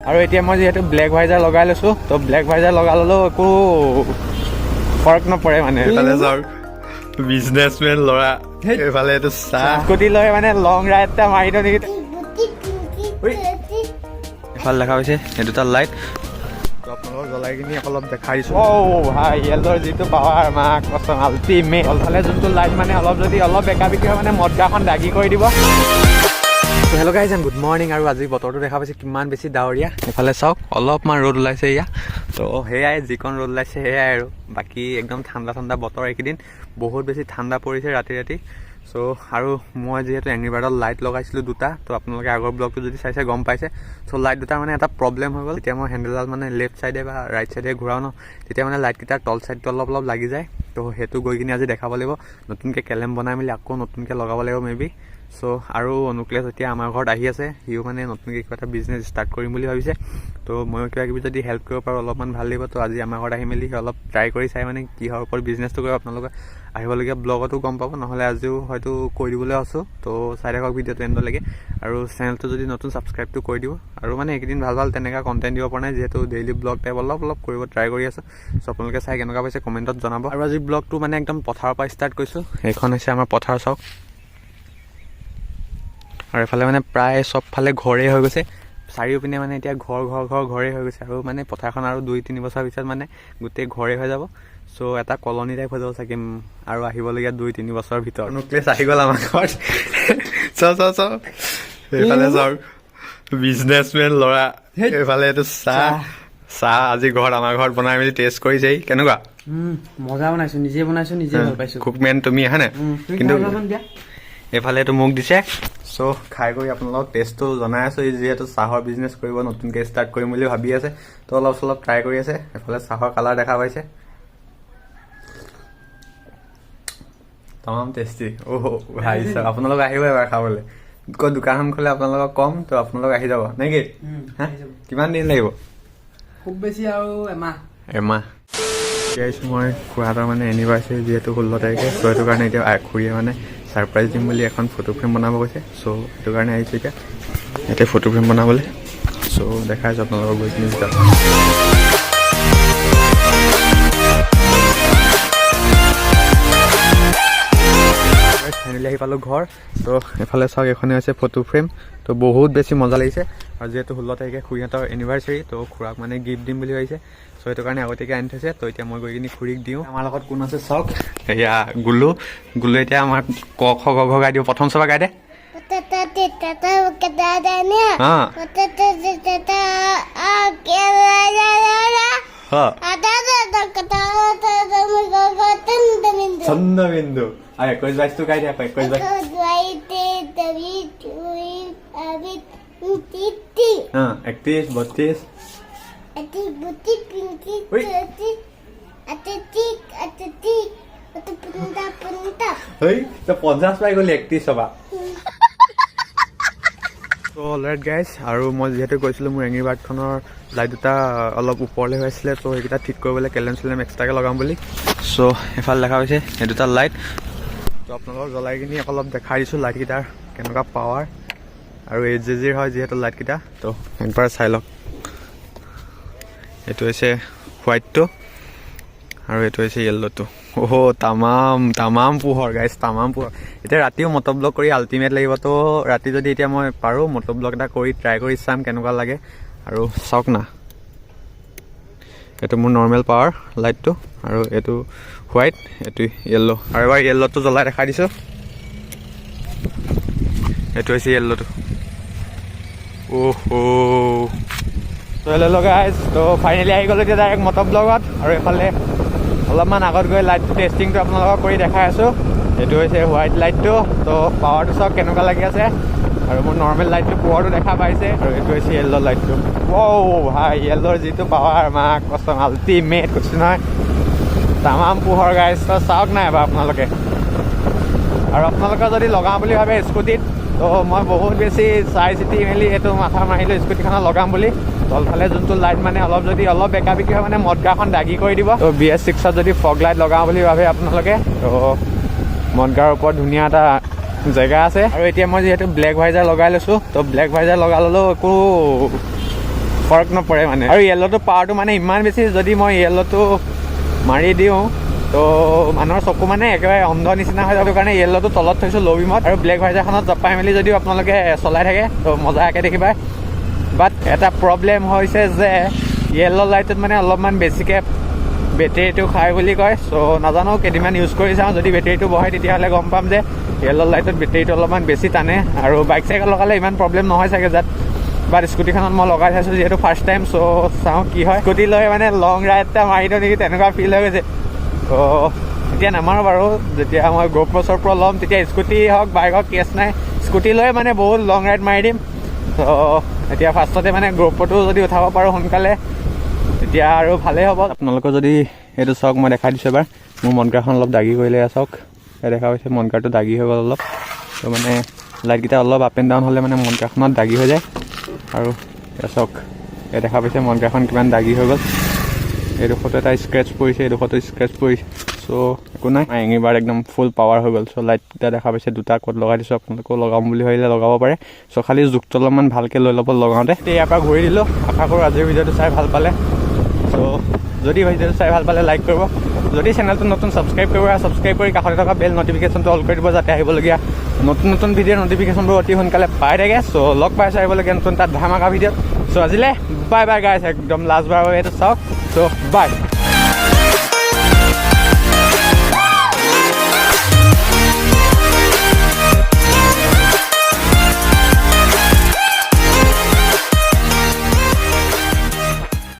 আৰু এতিয়া মই যিহেতু ব্লেক ভাইজাৰ লগাই লৈছোঁ, তো ব্লেক ভাইজাৰ লগাই ল'লেও একো ফৰক নপৰে মানে। এইফালে চাওক, বিজনেছমেন ল'ৰা। এইফালে এইটো চাহ। স্কুটি লৈ মানে লং ৰাইড এটা মাৰি দিওঁ নেকি? এইফালে দেখা পাইছে, এই দুটা লাইট। তো আপোনালোকক জ্বলাই কিনি অলপ দেখাই দিছোঁ। অ' ভাই, য়েল্লোৰ যিটো পাৱাৰ, মা কচম, আল্টিমেট। তলফালে যোনটো লাইট মানে অলপ যদি অলপ বেকা বেকি হয়, মানে মদগাখন দাগি কৰি দিব। Hello guys and good morning. আৰু আজি বতৰটো দেখা পাইছে কিমান বেছি ডাৱৰীয়া। এইফালে চাওক, অলপমান ৰ'দ ওলাইছে এয়া। তো সেয়াই, যিকণ ৰ'দ ওলাইছে সেয়াই আৰু বাকী একদম ঠাণ্ডা ঠাণ্ডা বতৰ। এইকেইদিন বহুত বেছি ঠাণ্ডা পৰিছে ৰাতি ৰাতি। চ' আৰু মই যিহেতু এংৰি বাৰ্ডত লাইট লগাইছিলোঁ দুটা, তো আপোনালোকে আগৰ ব্লগটো যদি চাইছে গম পাইছে। চ' লাইট দুটা মানে এটা প্ৰব্লেম হৈ গ'ল। তেতিয়া মই হেণ্ডেলডাল মানে লেফ্ট ছাইডে বা ৰাইট ছাইডে ঘূৰাওঁ ন, তেতিয়া মানে লাইটকেইটাৰ তল ছাইডটো অলপ অলপ লাগি যায়। তো সেইটো গৈ কিনি আজি দেখাব লাগিব। নতুনকৈ কেলেম বনাই মেলি আকৌ নতুনকৈ লগাব লাগিব মে বি। চ' আৰু অনুক্লেছ এতিয়া আমাৰ ঘৰত আহি আছে। সিও মানে নতুনকৈ কিবা এটা বিজনেছ ষ্টাৰ্ট কৰিম বুলি ভাবিছে। তো ময়ো কিবা কিবি যদি হেল্প কৰিব পাৰোঁ, অলপমান ভাল লাগিব। তো আজি আমাৰ ঘৰত আহি মেলি সি অলপ ট্ৰাই কৰি চাই, মানে কিহৰ ওপৰত বিজনেছটো কৰিব, আপোনালোকে আহিবলগীয়া ব্লগতো গম পাব। নহ'লে আজিও হয়তো কৈ দিবলৈ আছোঁ। তো চাই থাকক ভিডিঅ'টো এণ্ডলৈকে আৰু চেনেলটো যদি নতুন, ছাবস্ক্ৰাইবটো কৰি দিব। আৰু মানে এইকেইদিন ভাল ভাল তেনেকুৱা কণ্টেণ্ট দিব পৰা নাই, যিহেতু ডেইলি ব্লগ টাইপ অলপ অলপ কৰিব ট্ৰাই কৰি আছোঁ। চ' আপোনালোকে চাই কেনেকুৱা পাইছে কমেণ্টত জনাব। আৰু আজি ব্লগটো মানে একদম পথাৰৰ পৰা ষ্টাৰ্ট কৰিছোঁ। সেইখন হৈছে আমাৰ পথাৰ, চাওক। আৰু এইফালে মানে প্ৰায় চবফালে ঘৰেই হৈ গৈছে। চাৰিওপিনে মানে এতিয়া ঘৰ ঘৰ ঘৰ ঘৰেই হৈ গৈছে। আৰু মানে পথাৰখন আৰু 2-3 বছৰ পিছত মানে গোটেই ঘৰেই হৈ যাব। চ' এটা কলনি টাইপ হৈ যাব চাগে আৰু আহিবলগীয়া 2-3 বছৰৰ ভিতৰত। অনুক্লেছ আহি গ'ল আমাৰ ঘৰত। চাওঁ চাওঁ চাওঁ, এইফালে চাওক, বিজনেছমেন ল'ৰা। এইফালে এইটো চাহ। চাহ আজি ঘৰত, আমাৰ ঘৰত বনাই মেলি টেষ্ট কৰিছেহি। কেনেকুৱা? মজা বনাইছো, নিজে বনাইছো, নিজে ভাল পাইছো। কুকমেন তুমি আহা নে? তুমি কিন্তু খাই লোৱাচোন দিয়া। এইফালে এইটো মোক দিছে। চ' খাই কৰি আপোনালোকক টেষ্টটো জনাই আছোঁ। ই যিহেতু চাহৰ বিজনেছ কৰিব, নতুনকৈ ষ্টাৰ্ট কৰিম বুলি ভাবি আছে, তো অলপ চলপ ট্ৰাই কৰি আছে। এইফালে চাহৰ কালাৰ দেখা পাইছে, তামাম টেষ্টি। অ' ভাই চাহ, আপোনালোক আহিব এবাৰ খাবলৈ। ক'ত দোকানখন খোলে আপোনালোকক ক'ম, তো আপোনালোক আহি যাব নে কি? হা? আহি যাব। কিমান দিন লাগিব? খুব বেছি আৰু এমাহ। এমাহ। এতিয়া আহিছোঁ মই খুৰাহঁতৰ মানে এনিভাৰ্চাৰী যিহেতু 16 তাৰিখে, চ' সেইটো কাৰণে এতিয়া খুৰীয়ে মানে ছাৰপ্ৰাইজ দিম বুলি এখন ফটো ফ্ৰেম বনাব কৈছে। চ' সেইটো কাৰণে আহিছোঁ এতিয়া ইয়াতে ফটো ফ্ৰেম বনাবলৈ। চ' দেখাই আছোঁ আপোনালোকক গৈ কিনি ভিতৰত। ফাইনেলি আহি পালোঁ ঘৰ। তো এফালে চাওক, এইখনে হৈছে ফটো ফ্ৰেম। তো বহুত বেছি মজা লাগিছে। আৰু যিহেতু 16 তাৰিখে খুৰীহঁতৰ এনিভাৰ্চাৰী, তো খুৰাক মানে গিফ্ট দিম বুলি ভাবিছে। চ' সেইটো কাৰণে আগতীয়াকৈ আনি থৈছে। তো এতিয়া মই গৈ কিনি খুৰীক দিওঁ। আমাৰ লগত কোন আছে চাওক, এয়া গুলু। গুলু এতিয়া আমাক ক খ গ ঘ গাই দিব। প্ৰথম চবা গাই দে। অঁ অঁ, চন্দ্ৰবিন্দু আৰু 21 22টো গাই দে আকৌ, 21 22। অঁ, 31 32। ঐ। হেই, তই 50 পাই গ'লি 31 চবা। ত' অলৰাইট গাইজ, আৰু মই যিহেতু কৈছিলোঁ মোৰ এংৰি বাৰ্ডখনৰ লাইট দুটা অলপ ওপৰলৈ হৈ আছিলে, ত' সেইকেইটা ঠিক কৰিবলৈ কেলেম চেলেম এক্সট্ৰাকৈ লগাম বুলি। চ' এইফালে দেখা পাইছে, এই দুটা লাইট। ত' আপোনালোকক জ্বলাই কিনি অলপ দেখাই দিছোঁ লাইটকেইটাৰ কেনেকুৱা পাৱাৰ। আৰু এইট জে জিৰ হয় যিহেতু লাইটকেইটা। ত' একবাৰ চাই লওক। এইটো হৈছে হোৱাইটটো আৰু এইটো হৈছে য়েল্ল'টো। অ' তামাম তামাম পোহৰ গাইজ, তামাম পোহৰ। এতিয়া ৰাতিও মট' ব্লগ কৰি আল্টিমেট লাগিব। তো ৰাতি যদি এতিয়া মই পাৰোঁ, মট' ব্লগ এটা কৰি ট্ৰাই কৰি চাম কেনেকুৱা লাগে। আৰু চাওক না, এইটো মোৰ নৰ্মেল পাৱাৰ লাইটটো আৰু এইটো হোৱাইট, এইটো য়েল্ল'। আৰু এবাৰ য়েল্ল'টো জ্বলাই দেখাই দিছোঁ। এইটো হৈছে য়েল্ল'টো। অ'হ, তো হেল্ল' গাইজ, তো ফাইনেলি আহি গ'লোঁ এতিয়া ডাইৰেক্ট মট' ব্লগত। আৰু এইফালে অলপমান আগত গৈ লাইটটো টেষ্টিংটো আপোনালোকক কৰি দেখাই আছোঁ। এইটো হৈছে হোৱাইট লাইটটো। তো পাৱাৰটো চাওক কেনেকুৱা লাগি আছে। আৰু মোৰ নৰ্মেল লাইটটো পোহৰটো দেখা পাইছে। আৰু এইটো হৈছে য়েল্ল' লাইটটো। অ' ভাই, য়েল্ল'ৰ যিটো পাৱাৰ, মা কচম, আল্টিমেট কৈছোঁ নহয়, তামাম পোহৰ গাইজ। তো চাওক না এবাৰ আপোনালোকে। আৰু আপোনালোকে যদি লগাওঁ বুলি ভাবে স্কুটিত, তো মই বহুত বেছি চাই চিতি মেলি এইটো মাথা মাৰিলোঁ স্কুটিখনত লগাম বুলি। তলফালে যোনটো লাইট মানে অলপ যদি অলপ বেকা বেকি হয়, মানে মদগাখন দাগি কৰি দিব। তো বি এছ ছিক্সত যদি ফগ লাইট লগাওঁ বুলি ভাবে আপোনালোকে, তো মদগাৰ ওপৰত ধুনীয়া এটা জেগা আছে। আৰু এতিয়া মই যিহেতু ব্লেক ভাইজাৰ লগাই লৈছোঁ, তো ব্লেক ভাইজাৰ লগাই ল'লেও একো ফৰক নপৰে মানে। আৰু য়েল্ল'টো পাৱাৰটো মানে ইমান বেছি, যদি মই য়েল্ল'টো মাৰি দিওঁ তো মানুহৰ চকু মানে একেবাৰে অন্ধ নিচিনা হৈ যাব। কাৰণে য়েল্ল'টো তলত থৈছোঁ ল' বিমত, আৰু ব্লেক ভাইজাৰখনত জপাই মেলি যদিও আপোনালোকে চলাই থাকে তো মজাকৈ দেখিবাই। বাট এটা প্ৰব্লেম হৈছে যে য়েল্ল' লাইটত মানে অলপমান বেছিকৈ বেটেৰীটো খায় বুলি কয়। চ' নাজানো, কেইদিনমান ইউজ কৰি চাওঁ, যদি বেটেৰীটো বঢ়ায় তেতিয়াহ'লে গম পাম যে য়েল্ল' লাইটত বেটেৰীটো অলপমান বেছি টানে। আৰু বাইক চাইকেল লগালে ইমান প্ৰব্লেম নহয় চাগে যাত, বাট স্কুটিখনত মই লগাই চাইছোঁ যিহেতু ফাৰ্ষ্ট টাইম, চ' চাওঁ কি হয়। স্কুটি লৈ মানে লং ৰাইড এটা মাৰি দিওঁ নেকি, তেনেকুৱা ফিল হৈ গৈছে। ত' এতিয়া নামাৰোঁ বাৰু, যেতিয়া মই গ'প্ৰ' চপ্ৰ' ল'ম তেতিয়া স্কুটি হওক বাইক হওক কেছ নাই, স্কুটি লৈ মানে বহুত লং ৰাইড মাৰি দিম। ত' এতিয়া ফাৰ্ষ্টতে মানে গ'প্ৰ'টো যদি উঠাব পাৰোঁ সোনকালে, তেতিয়া আৰু ভালেই হ'ব। আপোনালোকৰ যদি এইটো চাওক, মই দেখাই দিছোঁ এবাৰ। মোৰ মনকাৰখন অলপ দাগি কৰিলে, চাওক, এই দেখা পাইছে, মনকাৰটো দাগি হৈ গ'ল অলপ। ত' মানে লাইটকেইটা অলপ আপ এণ্ড ডাউন হ'লে মানে মনকাৰখনত দাগি হৈ যায়। আৰু এয়া চাওক, এই দেখা পাইছে মনকাৰখন কিমান দাগি হৈ গ'ল। এইডোখৰতো এটা স্ক্ৰেচ পৰিছে, এইডোখৰতো স্ক্ৰেচ পৰিছে। চ' একো নাই, এংৰি বাৰ্ড একদম ফুল পাৱাৰ হৈ গ'ল। চ' লাইটকেইটা দেখা পাইছে, দুটা ক'ত লগাই দিছোঁ, আপোনালোকেও লগাম বুলি ভাবিলে লগাব পাৰে। চ' খালি জোখটো অলপমান ভালকৈ লৈ ল'ব লগাওঁতে। এতিয়া ইয়াৰ পৰা ঘূৰি দিলোঁ। আশা কৰোঁ আজিৰ ভিডিঅ'টো চাই ভাল পালে। চ' যদি ভিডিঅ'টো চাই ভাল পালে লাইক কৰিব, যদি চেনেলটো নতুন ছাবস্ক্ৰাইব কৰিব, আৰু ছাবস্ক্ৰাইব কৰি কাষতে থকা বেল নটিফিকেশ্যনটো অল কৰি দিব, যাতে আহিবলগীয়া নতুন নতুন ভিডিঅ'ৰ নটিফিকেশ্যনবোৰ অতি সোনকালে পাই থাকে। চ' লগ পাইছোঁ আহিবলগীয়া নতুন তাত ধামাকা ভিডিঅ'ত। চ' আজিলৈ বাই বাই গাইছ। একদম লাষ্টবাৰৰ বাবে এইটো চাওক। চ' বাই।